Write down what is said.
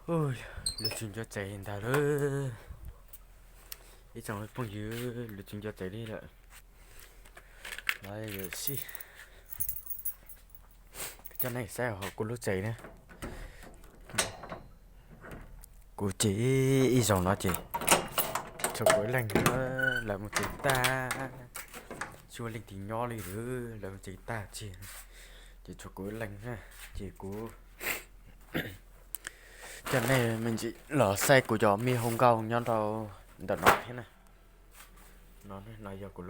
Ui, lawv tsis nco tsev ntag lawm. Ib tsoom phooj ywg, lawv tsis nco tsev li lawm. Los yawm sij coj nej saib hauv kuv lub tsev na. Kuv tsev ib zaug no ces tshuav kuv ib leeg, lawv mus tsev tag, tsis muaj leej twg nyob li lawm, lawv mus tsev tag tiag, ces tshuav kuv ib leeg na. Ces kuv coj nej me ntsis los saib kuv cov me hau nkauj nyob rau ntawm no thiab na. No, no yog kuv